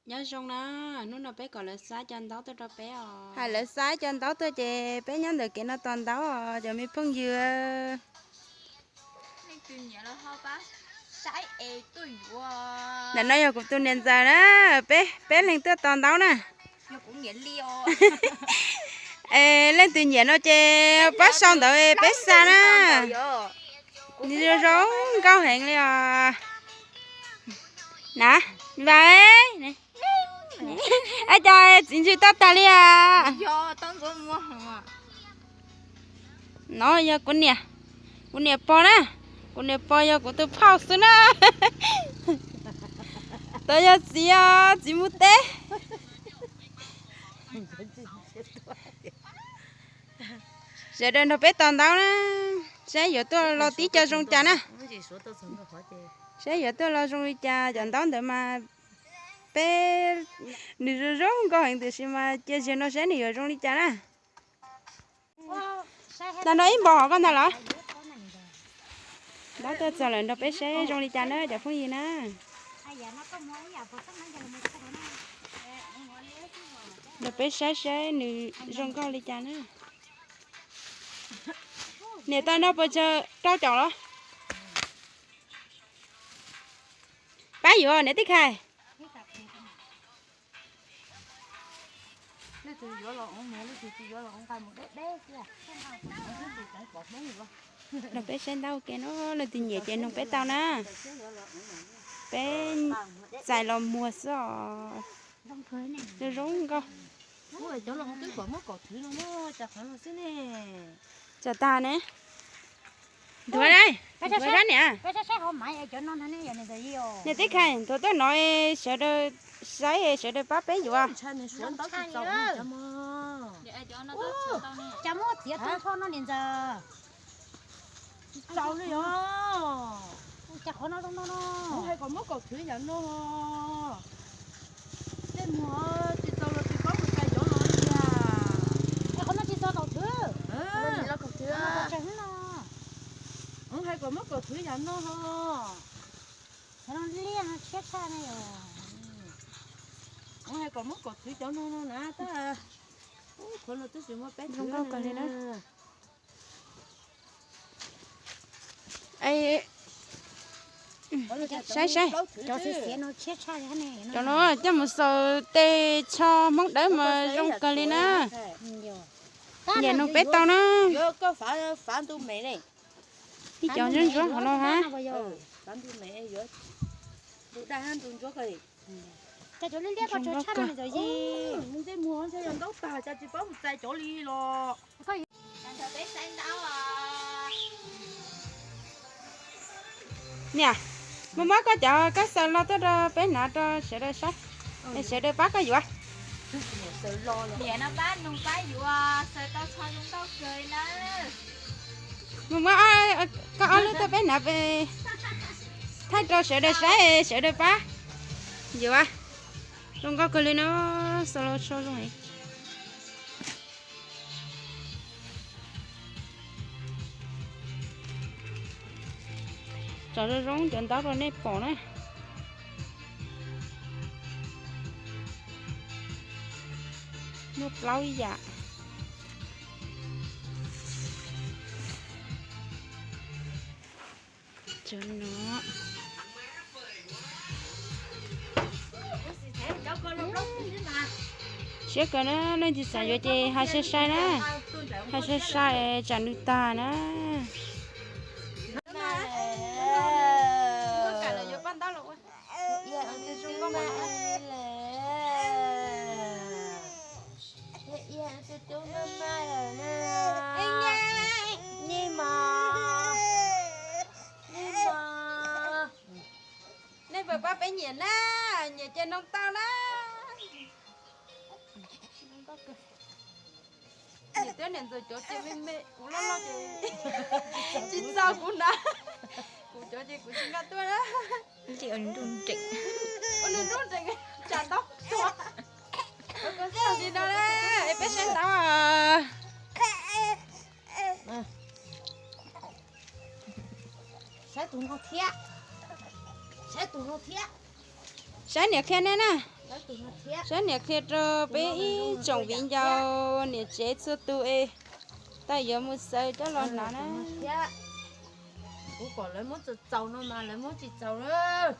Nyob zoo na, hnub no peb kom lawv xa cov ntaub tuaj rau peb os. Hais lawv xa cov ntaub tuaj ces peb nyob ntawm kev no tos ntaub os cov me phooj ywg. Ntawm no yog kuv tus niam ntxawm na, peb, peb leeg tuaj tos ntaub na. Es leej twg nyiam no ces pab sau ntawv peb xa na. Nws zoo zoo nkauj heev li os. Na, vas, ab, cov txiv ntsws tau tag li os. No yog kuv niam, kuv niam pog na, kuv niam pog yog kuv tus phauj xwb na. Tod yog txiv os, txiv mus teb. Sawv daws nrog peb tos ntaub na, saib yuav tuaj los tib co zoo cas na. Saib yuav tuaj los zoo li cas, cov ntaub ntawd mas peb, nws zoo zoo nkauj heev tiam sis mas cia ziag no saib nws yuav zoo li cas na. Ntag no ib npau hov koj ntag los? Ntaub tuaj txog lawm, nrog peb saib zoo li cas na cov phooj ywg na. Nrog peb saib saib nws zoo nkauj li cas na. Niam tais no puas tsawg rau caum los? Pab yuav niam tij Khais. Leej twg yuav los ua muag, leej twg tsis yuav los ua nqaij mus deb deb xwb. Nrog peb saib ntaub ua ke no, leej twg nyiam ces nug peb tau na. Peb txais los muag xwb os. Zoo zoo nkauj. Tsam tag ne. Ntuav, ntuav sab niam. Niam tij Khais, ntuav tuaj no sawv daws saib sawv daws pab peb yuav. Cas muaj txiav tau ntsho no niam ntxawm? Tsis txaus li os. Cas qhov no zoo no no. Kuv hais kom muab kaum thwv yam no. Tej muag tsis txaus los tsis paub mus txais cov los tiag. Qhov no tsis txaus kaum thwv. Kuv hais kom muab kaum thwv yam no ho. Qhov no liaj no tshiab tshaj ne yom. Kuv hais kom muab kaum thwv cov no no na tab. Qhov no twb tsis muaj peb thwv li na. Saib saib, cov no coj mus xaws tej tsho Hmoob Dawb mas zoo kawg li na. Niam nug peb tau na. Ib cov ntsuab ntsuab hov no ha. Niam, mus muab koj cov koj xaws los tuaj rau peb hnav rau sawv daws saib, es sawv daws pab koj yuav. Mus muab koj ob lub tuaj peb hnav, thaij rau sawv daws saib, sawv daws pab yuav. Zoo nkauj kawg li no, xaws los tso zoo li. Tso zoo zoo cov ntaub rau nej pom na. Muaj plaub yam. Cov no siab kawg na, leej twg xav yuav ces hais sai sai na, hais sai sai tsam nws tag na. Nej puas pab peb nyiam na, nyiam ces nug tau na. Niam thiab niam ntxawm cov ces me me, kuv loj loj ces tsis txaus kuv hnav. Kuv cov ces kuv tsis nqa tuaj na. Ua nws nruj nreem, tsam ntaub tuag. Li no na, es peb saib ntaub. Saib tus no thiab. Saib tus no thiab. Saib niam qhia nej na. Saib niam qhia rau peb ib tsoom viv ncaus niam tsev txhua tus es tau yuav mus xaws coj los hnav na. Kuv kom lawv muab txaus txaus no mas lawv muab tsis txaus lawm.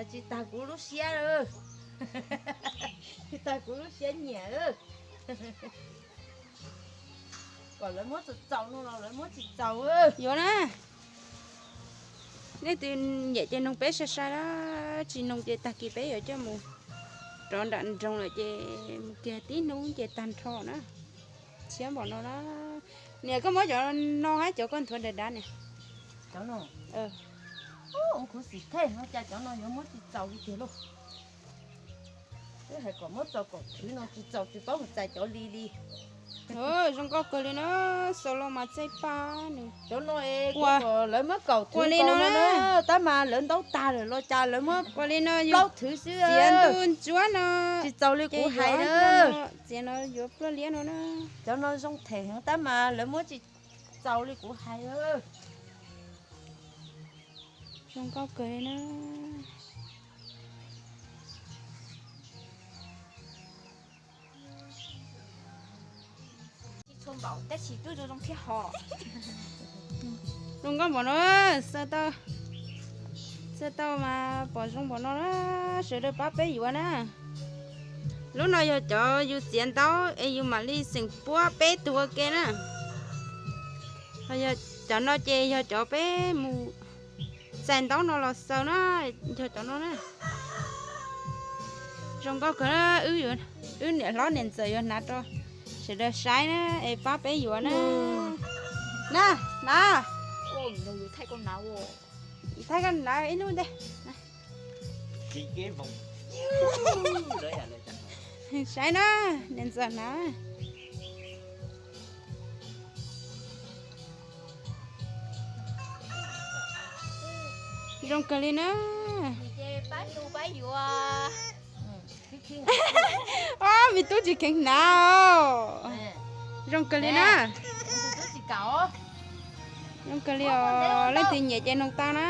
Tsis tag kuv lub siab lawm. Tsis tag kuv lub siab nyiam. Kom lawv muab txaus txaus no los lawv muab tsis txaus. Yuav na. Nej twb nyiam ces noog peb sai sai na, tsis noog ces tag kis peb yuav coj mus rov nram nroog lawm ces mus kiag tib hnub ces tag nrho na. Tshiab npaum no na. Niam, koj muab cov no hab cov koj nthuav dav dav niam. Cov no, ua khuv xim thej no cas cov no yuav muab tsis txaus li tiag lauj. Twb hais kom muab txaus kom khwv no tsis txaus tsis paub mus txais cov li li. Zoo nkauj kawg li na, xaus los mas txaij paj nws. Cov no es ua kom lawv muab kaum thwv li no na, tab mas lawv ntaub tag lawm los cas lawv muab ua li no plaub thwv xwb. Txiav ntuj ntsuab no tsis txaus li kuv hais na. Txiav no yuav pluaj liab no na. Cov no zoo them heev tab mas lawv muab tsis txaus li kuv hais. Zoo nkauj kawg li na. Zoo nkauj npaum no, xaws tau, xaws tau mas pom zoo npaum no na, sawv daws pab peb yuav na. Lub no yog cov yus txiav ntaub es yus mam li xeem puab peb tug ua ke na. Cov no ces yog cov peb mus txais ntaub no los xaws na, yog cov no na. Zoo nkauj kawg, wb niam hlob niam ntxawm yuav hnav rau sawv daws saib na, es pab peb yuav na. Na, na. Thaij koj hnav ib lub ntej. Saib na, niam ntxawm hnav. Zoo kawg li na. Ob, me tub tsis kheev hnav os. Zoo kawg li na. Zoo kawg li os, leej twg nyiam ces noog tau na.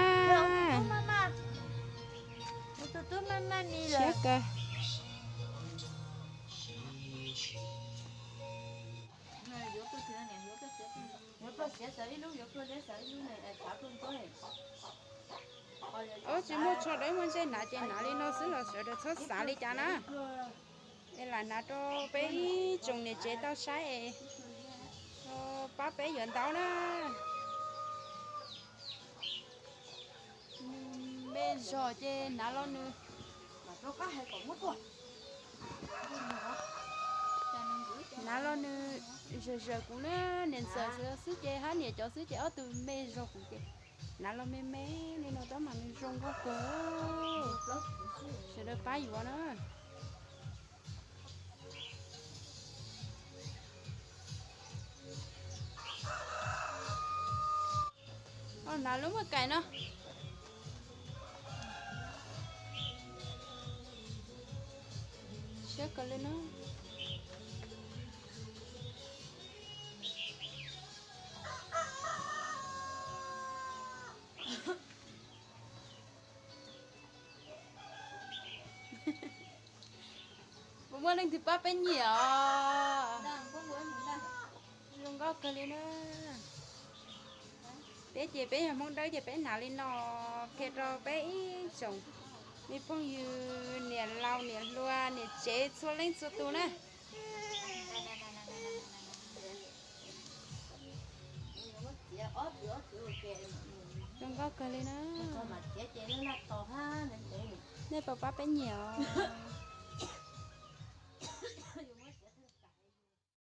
Siab kawg. Ob, tsis muaj tsho dawb muaj ntsej hnav ces hnav li no xwb los sawv daws txhob xav li cas na. Es lam hnav rau peb ib tsoom niam tsev tau saib es pab peb yuav ntaub na. Me zog ces hnav los nws, hnav los nws zawm zawm kuv na, niam ntxawm xwb ces hab niam cov xwb ces ob tug me zog kuv ces hnav los me me li no tab mas nws zoo nkauj kawg. Sawv daws pab yuav na. Hnav lub muaj kaim no. Siab kawg li na. Puas muaj leej twg pab peb nyiam os? Zoo nkauj kawg li na. Peb ces peb yog Hmoob Dawb ces peb hnav li no, qhia rau peb ib tsoom me phooj ywg niam laus niam hluas niam tsev txhua leej txhua tus na. Zoo nkauj kawg li na. Nej puas pab peb nyiam os?